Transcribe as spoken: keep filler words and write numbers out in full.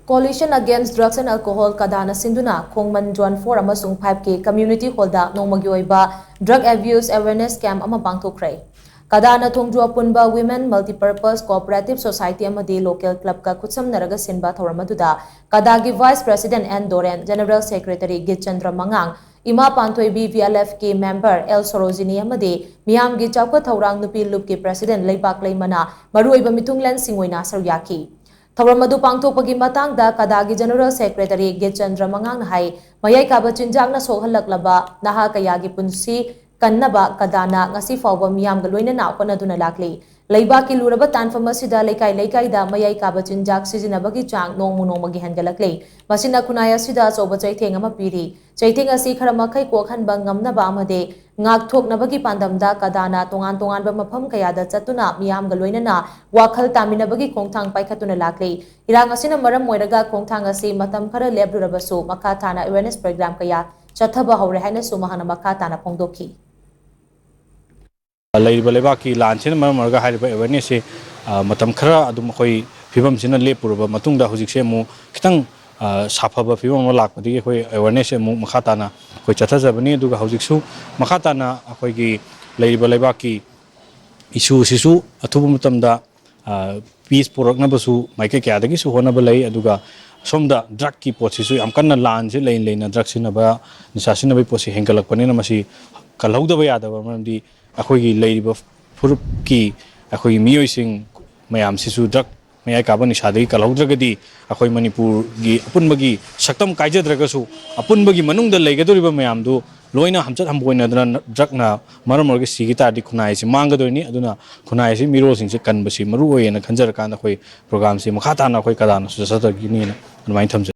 Coalition Against Drugs and Alcohol, ꯀꯗꯥꯅ ꯁꯤꯟꯗꯨꯅ ꯈꯣꯡꯃꯟ Zone four ꯑꯃꯁꯨꯡ five ꯀꯤ community hall ꯗ ꯅꯣꯡꯃꯒꯤ ꯑꯣꯏꯕ drug abuse awareness camp ꯑꯃ ꯄꯥꯡꯊꯣꯛꯈ꯭ꯔꯦ꯫ ꯀꯗꯥꯅ ꯊꯣꯡꯖꯨ ꯑꯄꯨꯟꯕ Women Multipurpose Cooperative Society ꯑꯃꯗꯤ local club ꯀ ꯈꯨꯠꯁꯝꯅꯔꯒ ꯁꯤꯟꯕ ꯊꯧꯔꯝ ꯑꯗꯨꯗ ꯀꯗꯥꯒꯤ Vice President N Doren, General Secretary Gitchandra ꯃꯉꯥꯡ, ꯏꯃꯥ ꯄꯥꯟꯊꯣꯏꯕꯤ V L F ꯀꯤ member ꯑꯦꯜ ꯁꯣꯔꯣꯖꯤꯅꯤ ꯑꯃꯗꯤ ꯃꯤꯌꯥꯝꯒꯤ ꯆꯥꯎꯈꯠ ꯊꯧꯔꯥꯡ ꯅꯨꯄꯤ ꯂꯨꯞꯀꯤ president ꯂꯩꯕꯥꯛ ꯂꯩꯃꯅ ꯃꯔꯨꯑꯣꯏꯕ ꯃꯤꯊꯨꯡꯂꯦꯟꯁꯤꯡ ꯑꯣꯏꯅ ꯁꯔꯨꯛ ꯌꯥꯈꯤ꯫ ꯊꯧꯔꯝ ꯑꯗꯨ ꯄꯥꯡꯊꯣꯛꯄꯒꯤ ꯃꯇꯥꯡꯗ ꯀꯗꯥꯒꯤ General Secretary ꯒꯤꯠꯆꯟꯗ꯭ꯔ ꯃꯉꯥꯡꯅ ꯍꯥꯏ, ꯃꯌꯥꯏ ꯀꯥꯕ ꯆꯤꯟꯖꯥꯛꯅ ꯁꯣꯛꯍꯜꯂꯛꯂꯕ ꯅꯍꯥ ꯀꯌꯥꯒꯤ ꯄꯨꯟꯁꯤ ꯀꯟꯅꯕ ꯀꯗꯥꯅ ꯉꯁꯤ ꯐꯥꯎꯕ ꯃꯤꯌꯥꯝꯒ ꯂꯣꯏꯅꯅ ꯍꯣꯠꯅꯗꯨꯅ ꯂꯥꯛꯂꯤ꯫ ꯂꯩꯕꯥꯛꯀꯤ ꯂꯨꯔꯕ ꯇꯥꯟꯐꯝ ꯑꯁꯤꯗ ꯂꯩꯀꯥꯏ ꯂꯩꯀꯥꯏꯗ ꯃꯌꯥꯏ ꯀꯥꯕ ꯆꯤꯟꯖꯥꯛ ꯁꯤꯖꯤꯟꯅꯕꯒꯤ ꯆꯥꯡ ꯅꯣꯡꯃ ꯅꯣꯡꯃꯒꯤ ꯍꯦꯟꯒꯠꯂꯛꯂꯤ꯫ ꯃꯁꯤꯅ ꯈꯨꯟꯅꯥꯏ ꯑꯁꯤꯗ ꯑꯆꯧꯕ ꯆꯩꯊꯦꯡ ꯑꯃ ꯄꯤꯔꯤ꯫ ꯆꯩꯊꯦꯡ ꯑꯁꯤ ꯈꯔ ꯃꯈꯩ ꯀꯣꯛꯍꯟꯕ ꯉꯝꯅꯕ ꯑꯃꯗꯤ ꯉꯥꯛꯊꯣꯛꯅꯕꯒꯤ ꯄꯥꯟꯗꯝꯗ ꯀꯗꯥꯅ ꯇꯣꯉꯥꯟ ꯇꯣꯉꯥꯟꯕ ꯃꯐꯝ ꯀꯌꯥꯗ ꯆꯠꯇꯨꯅ ꯃꯤꯌꯥꯝꯒ ꯂꯣꯏꯅꯅ ꯋꯥꯈꯜ ꯇꯥꯃꯤꯟꯅꯕꯒꯤ ꯈꯣꯡꯊꯥꯡ ꯄꯥꯏꯈꯠꯇꯨꯅ ꯂꯥꯛꯂꯤ꯫ ꯏꯔꯥꯡ ꯑꯁꯤꯅ ꯃꯔꯝ ꯑꯣꯏꯔꯒ ꯈꯣꯡꯊꯥꯡ ꯑꯁꯤ ꯃꯇꯝ ꯈꯔ ꯂꯦꯞꯂꯨꯔꯕꯁꯨ ꯃꯈꯥ ꯇꯥꯅ awareness program ꯀꯌꯥ ꯆꯠꯊꯕ ꯍꯧꯔꯦ ꯍꯥꯏꯅꯁꯨ ꯃꯍꯥꯛꯅ ꯃꯈꯥ ꯇꯥꯅ ꯐꯣꯡꯗꯣꯛꯈꯤ꯫ ꯂꯩꯔꯤꯕ ꯂꯩꯕꯥꯛꯀꯤ ꯂꯥꯟꯁꯤꯅ ꯃꯔꯝ ꯑꯣꯏꯔꯒ ꯍꯥꯏꯔꯤꯕ awareness ꯁꯦ, ꯑ, ꯃꯇꯝ ꯈꯔ ꯑꯗꯨꯝ ꯑꯩꯈꯣꯏ ꯐꯤꯕꯝꯁꯤꯅ ꯂꯦꯞꯄꯨꯔꯕ ꯃꯇꯨꯡꯗ ꯍꯧꯖꯤꯛꯁꯦ ꯑꯃꯨꯛ ꯈꯤꯇꯪ, ꯑ, ꯁꯥꯐꯕ ꯐꯤꯕꯝ ꯑꯃ ꯂꯥꯛꯄꯗꯒꯤ ꯑꯩꯈꯣꯏ awareness ꯁꯦ ꯑꯃꯨꯛ ꯃꯈꯥ ꯇꯥꯅ ꯑꯩꯈꯣꯏ ꯆꯠꯊꯖꯕꯅꯤ꯫ ꯑꯗꯨꯒ ꯍꯧꯖꯤꯛꯁꯨ ꯃꯈꯥ ꯇꯥꯅ ꯑꯩꯈꯣꯏꯒꯤ ꯂꯩꯔꯤꯕ ꯂꯩꯕꯥꯛꯀꯤ issue ꯁꯤꯁꯨ ꯑꯊꯨꯕ ꯃꯇꯝꯗ, ꯑ, peace ꯄꯨꯔꯛꯅꯕꯁꯨ ꯃꯥꯏꯀꯩ ꯀꯌꯥꯗꯒꯤꯁꯨ ꯍꯣꯠꯅꯕ ꯂꯩ꯫ ꯑꯗꯨꯒ ꯁꯣꯝꯗ drug ꯀꯤ ꯄꯣꯠꯁꯤꯁꯨ ꯌꯥꯝ ꯀꯟꯅ ꯂꯥꯟꯁꯦ ꯂꯩꯅ ꯂꯩꯅ drug ꯁꯤꯖꯤꯟꯅꯕ, ꯅꯤꯁꯥ ꯁꯤꯖꯤꯟꯅꯕꯒꯤ ꯄꯣꯠꯁꯤ ꯍꯦꯟꯒꯠꯂꯛꯄꯅꯤꯅ ꯃꯁꯤ ꯀꯜꯍꯧꯗꯕ ꯌꯥꯗꯕ, ꯃꯔꯝꯗꯤ ꯑꯩꯈꯣꯏꯒꯤ ꯂꯩꯔꯤꯕ ꯐꯨꯔꯨꯞꯀꯤ ꯑꯩꯈꯣꯏꯒꯤ ꯃꯤꯑꯣꯏꯁꯤꯡ ꯃꯌꯥꯝꯁꯤꯁꯨ drug ꯃꯌꯥꯏ ꯀꯥꯕ ꯅꯤꯁꯥꯗꯒꯤ ꯀꯜꯍꯧꯗ꯭ꯔꯒꯗꯤ ꯑꯩꯈꯣꯏ ꯃꯅꯤꯄꯨꯔꯒꯤ ꯑꯄꯨꯟꯕꯒꯤ ꯁꯛꯇꯝ ꯀꯥꯏꯖꯗ꯭ꯔꯒꯁꯨ ꯑꯄꯨꯟꯕꯒꯤ ꯃꯅꯨꯡꯗ ꯂꯩꯒꯗꯧꯔꯤꯕ ꯃꯌꯥꯝꯗꯨ ꯂꯣꯏꯅ ꯍꯝꯆꯠ ꯍꯝꯕꯣꯏꯅꯗꯅ drug ꯅ ꯃꯔꯝ ꯑꯣꯏꯔꯒ ꯁꯤꯈꯤ ꯇꯥꯔꯗꯤ ꯈꯨꯟꯅꯥꯏꯁꯤ ꯃꯥꯡꯒꯗꯣꯏꯅꯤ꯫ ꯑꯗꯨꯅ ꯈꯨꯟꯅꯥꯏꯁꯤ ꯃꯤꯔꯣꯜꯁꯤꯡꯁꯤ ꯀꯟꯕꯁꯤ ꯃꯔꯨ ꯑꯣꯏꯌꯦꯅ ꯈꯟꯖꯔꯀꯥꯟꯗ ꯑꯩꯈꯣꯏ program ꯁꯤ ꯃꯈꯥ ꯇꯥꯅ ꯑꯩꯈꯣꯏ ꯀꯗꯥꯅꯁꯨ ꯆꯠꯊꯗꯣꯏꯅꯤꯅ ꯑꯗꯨꯃꯥꯏꯅ ꯊꯝꯖꯒꯦ꯫